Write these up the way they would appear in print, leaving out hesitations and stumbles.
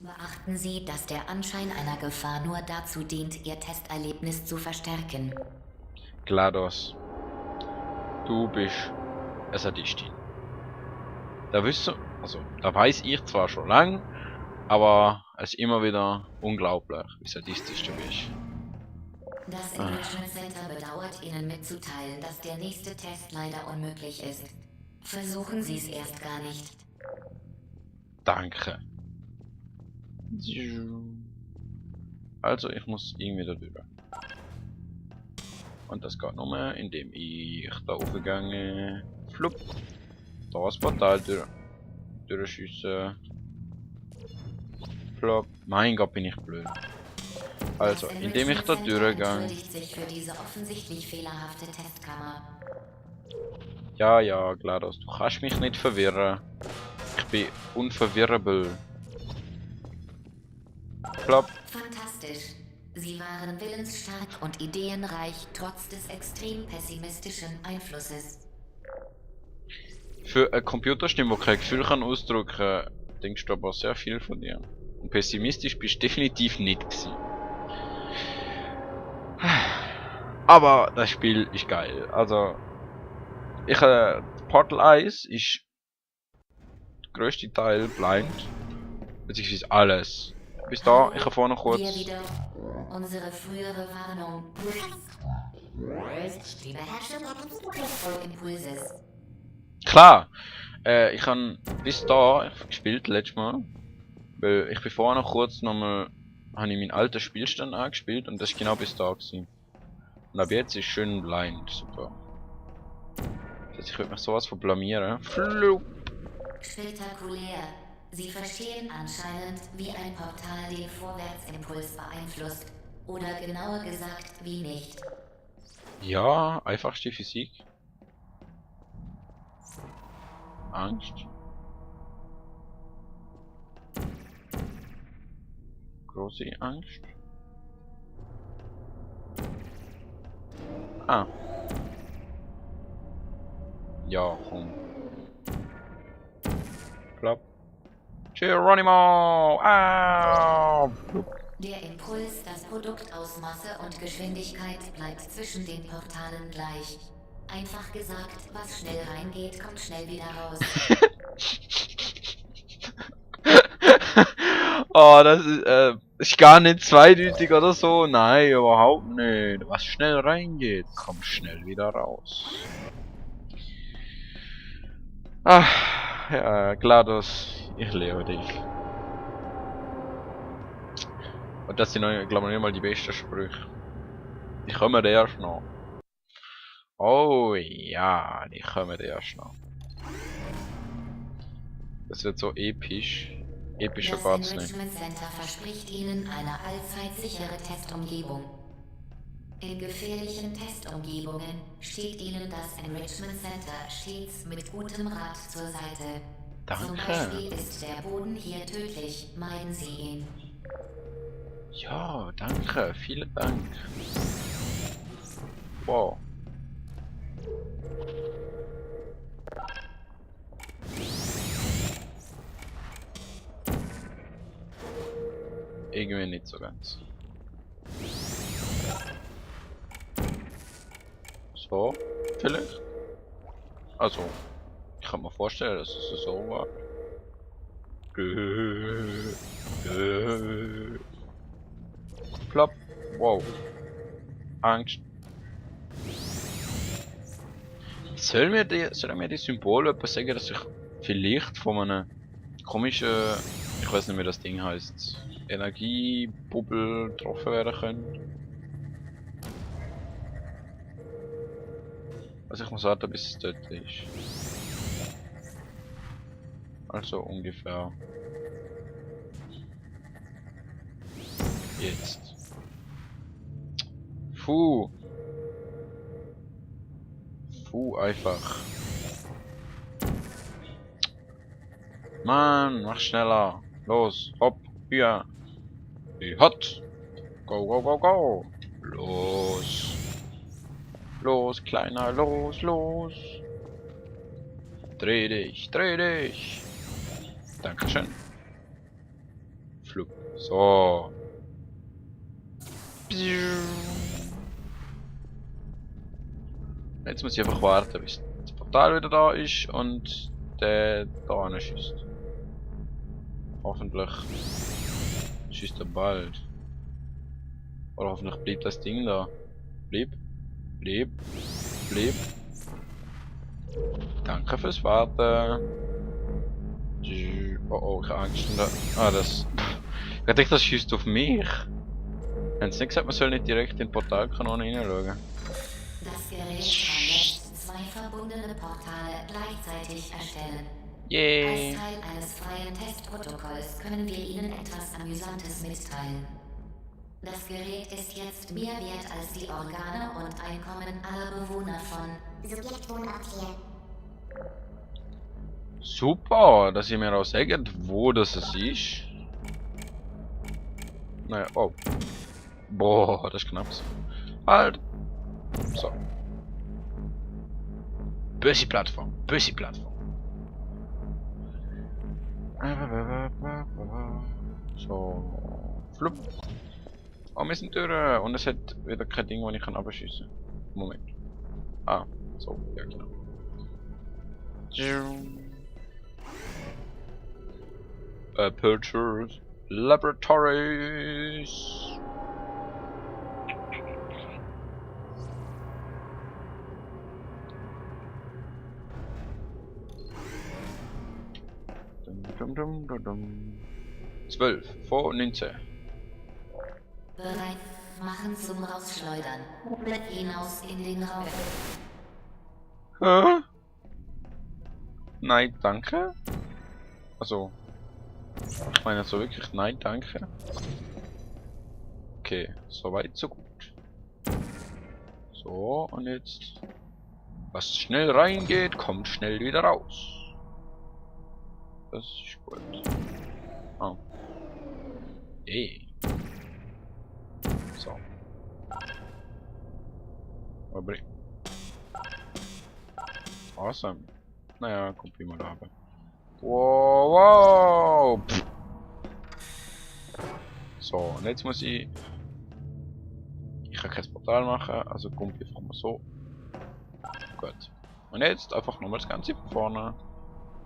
Beachten Sie, dass der Anschein einer Gefahr nur dazu dient, Ihr Testerlebnis zu verstärken. GLaDOS, du bist eine Sadistin. Da wisst ihr, also, da weiß ich zwar schon lang, aber es ist immer wieder unglaublich, wie sadistisch du bist. Das Ah, Enrichment Center bedauert Ihnen mitzuteilen, dass der nächste Test leider unmöglich ist. Versuchen Sie es erst gar nicht. danke. Also, ich muss irgendwie da drüber. Und das geht nur, indem ich da aufgegangen, flupp, da das Portal durchschiessen. Plopp. Mein Gott, bin ich blöd. Also, Das indem ich Enrichment da Center durchgehe. entschuldigt sich für diese offensichtlich fehlerhafte Testkammer. Ja, ja, GLaDOS, du kannst mich nicht verwirren. Ich bin unverwirrable. Plopp. Fantastisch. Sie waren willensstark und ideenreich trotz des extrem pessimistischen Einflusses. Für eine Computerstimme, die kein Gefühl kann ausdrücken, denkst du aber sehr viel von dir. Und pessimistisch bist du definitiv nicht gewesen. Aber das Spiel ist geil. Also, Portal 1 ist der grösste Teil blind. Beziehungsweise alles. Bis da, ich habe vorhin Wir kurz. wieder unsere frühere Warnung. Die Beherrschung des Impulses. Klar, ich habe bis da gespielt letztes Mal. Weil ich bin vorhin noch kurz nochmal. Habe ich meinen alten Spielstand angespielt und das ist genau bis da gewesen. Und ab jetzt ist schön blind, super. Das heißt, ich würde mich sowas von blamieren. Flup. Spektakulär. Sie verstehen anscheinend, wie ein Portal den Vorwärtsimpuls beeinflusst. Oder genauer gesagt, wie nicht. Ja, einfachste Physik. Angst. Große Angst. Ah. Ja, komm. Klapp. Geronimo! Ah! Der Impuls, das Produkt aus Masse und Geschwindigkeit, bleibt zwischen den Portalen gleich. Einfach gesagt, was schnell reingeht, kommt schnell wieder raus. Oh, ist gar nicht zweideutig oder so. Nein, überhaupt nicht. Was schnell reingeht, kommt schnell wieder raus. Ach, ja, GLaDOS, ich liebe dich. Und das sind, glaube ich, nicht mal die besten Sprüche. Die kommen erst noch. Oh ja, die kommen erst noch. Das wird so episch. Epischer Das geht's nicht. Enrichment Center verspricht Ihnen eine allzeit sichere Testumgebung. In gefährlichen Testumgebungen steht Ihnen das Enrichment Center stets mit gutem Rat zur Seite. Zum Danke. Beispiel ist der Boden hier tödlich, meiden Sie ihn. Ja, danke. Vielen Dank. Wow. Irgendwie nicht so ganz. So, vielleicht? Also, ich kann mir vorstellen, dass es so war. Plopp. Wow. Angst. Sollen mir die Symbole etwas sagen, dass ich vielleicht von einem komischen, ich weiß nicht, wie das Ding heißt, Energiebubble getroffen werden können? Also ich muss warten, bis es dort ist. Also ungefähr jetzt. Puh. Puh, einfach. Mann, mach schneller. Los, hopp, hier. Hot. Go, go, go, go. Los. Los, Kleiner, los, los. Dreh dich, dreh dich. Dankeschön. Flug. So. Jetzt muss ich einfach warten, bis das Portal wieder da ist und der da schießt. Hoffentlich schießt er bald. Oder hoffentlich bleibt das Ding da. Bleib. Bleib. Bleib. Danke fürs Warten. Oh oh, ich habe Angst. Ah, das. Ich dachte, das schießt auf mich. Haben sie nicht gesagt, man soll nicht direkt in den Portalkanone reinschauen? Das Gerät kann jetzt 2 verbundene Portale gleichzeitig erstellen. Yay! Als Teil eines freien Testprotokolls können wir Ihnen etwas Amüsantes mitteilen. Das Gerät ist jetzt mehr wert als die Organe und Einkommen aller Bewohner von Subjektwohnort hier. Super, dass ihr mir auch sagt, wo das ist. Naja, oh. Boah, das ist knapp. Halt! So. Böse Plattform, böse Plattform. So. Flupp. Oh, wir sind durch. Und es hat wieder kein Ding, wo ich kann abschießen. Moment. Ah, so, ja genau. Apertures Laboratories. Dum, dum, dum, dum. 12 vor 19. Bereit machen zum Rausschleudern. Mit hinaus in den Raum. Hä? Nein, danke. Also, ich meine so wirklich nein, danke. Okay, soweit so gut. So, und jetzt. Was schnell reingeht, kommt schnell wieder raus. Das ist gut. Oh. So. Aber. Awesome. Naja, kommt wie mal da. Wow, wow. Pff. So, und jetzt muss ich. Ich kann kein Portal machen, also kommt einfach mal so. Gut. Und jetzt einfach nochmal das Ganze von vorne.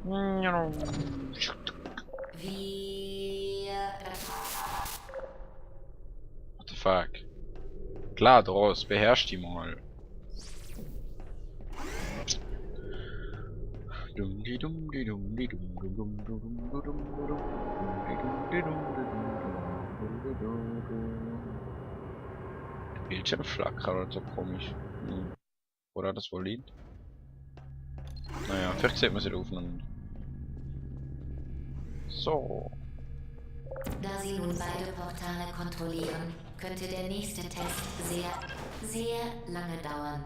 What the fuck? Klar, draus, beherrscht die mal. Bildschirm flackert so komisch. Oder das wohl liegt? Naja, vielleicht sieht man sie aufeinander. So. Da Sie nun beide Portale kontrollieren, könnte der nächste Test sehr lange dauern.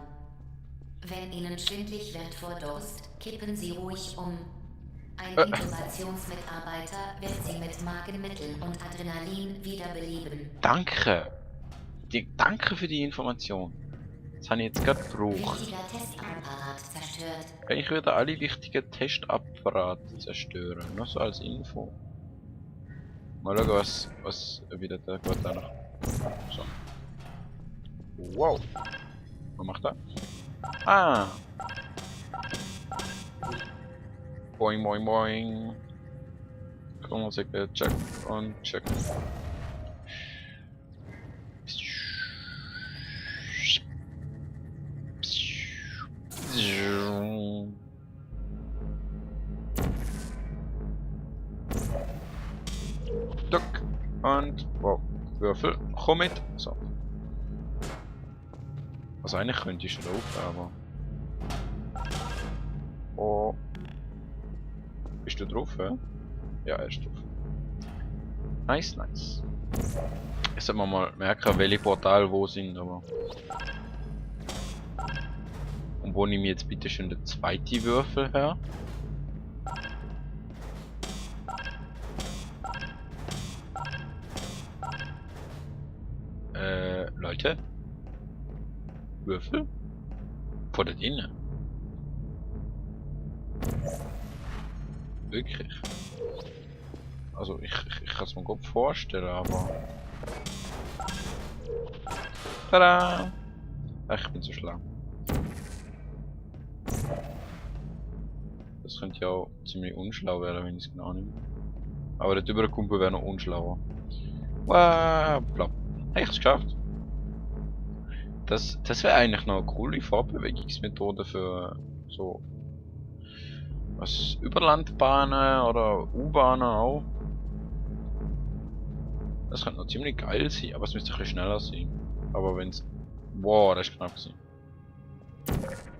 Wenn Ihnen schwindlig wird vor Durst, kippen Sie ruhig um. Ein Intubationsmitarbeiter wird Sie mit Magenmittel und Adrenalin wiederbeleben. Danke. Danke für die Information. Das habe ich jetzt gerade gebraucht. Wichtiger Testapparat zerstört. Ich würde alle wichtigen Testapparate zerstören. Nur so als Info. Mal schauen, was wieder der Gott da noch. So. Wow. Was macht er? Ah. Boing, boing, boing. Komm, check und check. Duck und wow. Würfel, komm mit. So. Also eigentlich könnte ich laufen, aber. Oh. Bist du drauf, hä? Ja, er ist drauf. Nice, nice. Jetzt sollten wir mal merken, welche Portale wo sind, aber. Und wo nehme ich jetzt bitte schon den zweiten Würfel her? Leute? Würfel? Vor der innen? Wirklich? Also ich kann es mir gut vorstellen, aber... Tada! Ach, ich bin so schlau. Das könnte ja auch ziemlich unschlau werden, wenn ich es genau nehme. Aber der Überkumpel wäre noch unschlauer. Wow, plopp. Hey, ich hab's geschafft. Das wäre eigentlich noch eine coole Fortbewegungsmethode für so was Überlandbahnen oder U-Bahnen auch. Das könnte noch ziemlich geil sein, aber es müsste ein bisschen schneller sein. Aber wenn's... Wow, das ist knapp gewesen.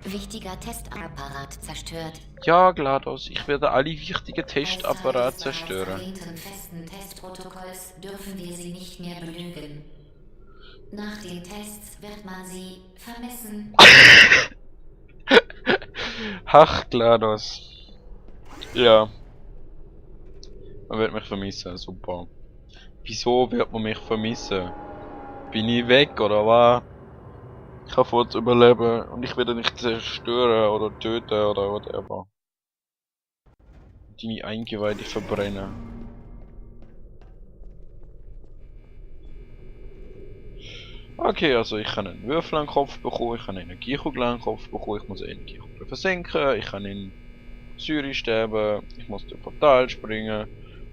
Wichtiger Testapparat zerstört. Ja, GLaDOS, ich werde alle wichtigen Testapparate Als Teil des zerstören. bereits erwähnten festen Testprotokolls dürfen wir sie nicht mehr belügen. Nach den Tests wird man sie vermessen. Ach, GLaDOS. Ja. Man wird mich vermissen, super. Wieso wird man mich vermissen? Bin ich weg oder was? Ich kann kurz überleben und ich werde nicht zerstören oder töten oder whatever. Deine Eingeweide verbrennen. Okay, also ich kann einen Würfel an den Kopf bekommen, ich kann eine Energiekugel an den Kopf bekommen, ich muss eine Energiekugel versenken, ich kann in Syri sterben, ich muss durch Portal springen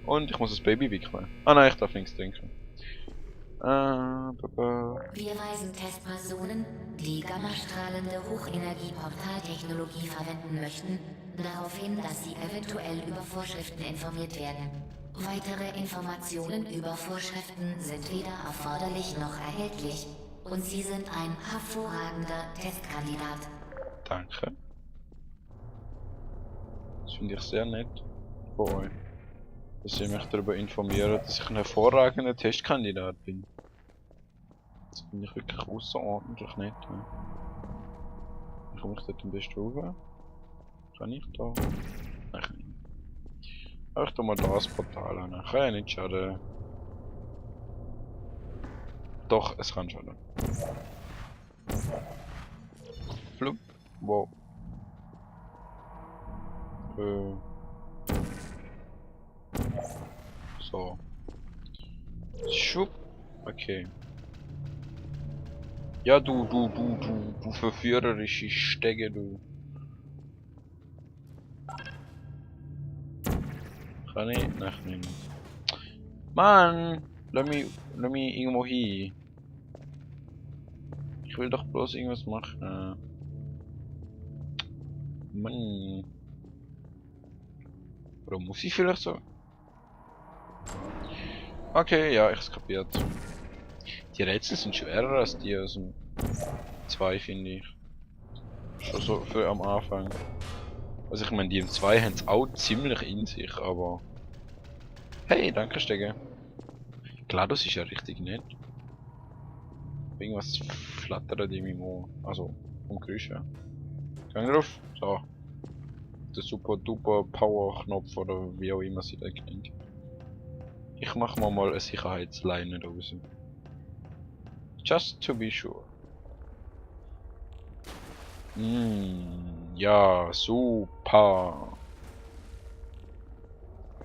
und ich muss das Baby wickeln. Ah nein, ich darf nichts trinken. Wir weisen Testpersonen, die gammastrahlende Hochenergie-Portaltechnologie verwenden möchten, darauf hin, dass sie eventuell über Vorschriften informiert werden. Weitere Informationen über Vorschriften sind weder erforderlich noch erhältlich und sie sind ein hervorragender Testkandidat. Danke. Das finde ich sehr nett von euch. Dass ihr mich darüber informiert, dass ich ein hervorragender Testkandidat bin. Das finde ich wirklich außerordentlich nett. Ja. Wie komme ich dort am besten rüber? Kann ich da? Nein, kann ich nicht. Aber ich tu mal da das Portal an. Kann ja nicht schaden. Doch, es kann schaden. Flup. Wow. So. Schupp. Okay. Ja, du verführerische Stege, du. Kann ich? Nein, nicht. Mann! Lass mich irgendwo hin. Ich will doch bloß irgendwas machen. Mann. Oder muss ich vielleicht so? Okay, ja, ich hab's kapiert. Die Rätsel sind schwerer als die aus dem 2, finde ich. Schon so für am Anfang. Also ich meine, die im 2 haben es auch ziemlich in sich, aber... Hey, danke Stege. GLaDOS ist ja richtig nett. Irgendwas flattert in meinem Ohr. Also, vom Geräusch her. Gang drauf. So. Der super duper Power Knopf oder wie auch immer sie das nennt. Ich mach mal eine Sicherheitsleine draus. Just to be sure. Ja, super.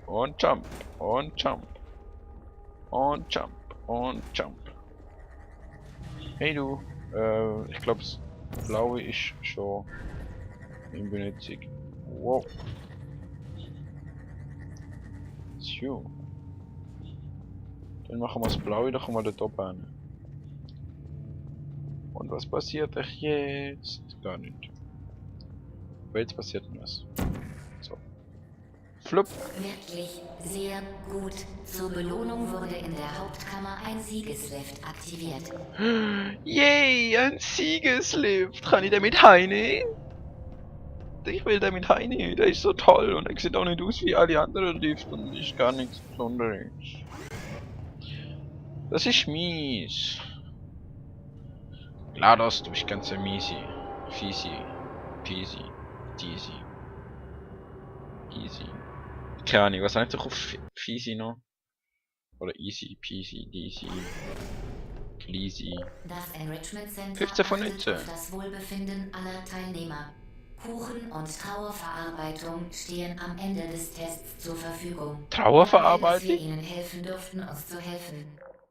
Und jump. Und jump. Und jump. Und jump. Hey du. Ich glaube das Blaue ist schon in Benutzung. Wow. So. Dann machen wir das Blaue, dann kommen wir dort oben hin. Und was passiert euch jetzt? Gar nicht. Aber jetzt passiert was. So. Flupp. Wirklich sehr gut. Zur Belohnung wurde in der Hauptkammer ein Siegeslift aktiviert. Yay, ein Siegeslift. Kann ich damit heine? Ich will damit heine. Der ist so toll und er sieht auch nicht aus wie alle anderen Lifte und ist gar nichts Besonderes. Das ist mies. GLaDOS, du bist ganz miesi. Fiesi. Peasy. Deasy. Easy. Keine Ahnung, was heißt doch auf Fiesi noch? Oder Easy, Peasy, Deasy. Gleasy. Das Enrichment Center 15 von achtet 19. auf das Wohlbefinden aller Teilnehmer. Kuchen und Trauerverarbeitung stehen am Ende des Tests zur Verfügung. Trauerverarbeitung? Dass wir Ihnen helfen dürften, uns zu helfen.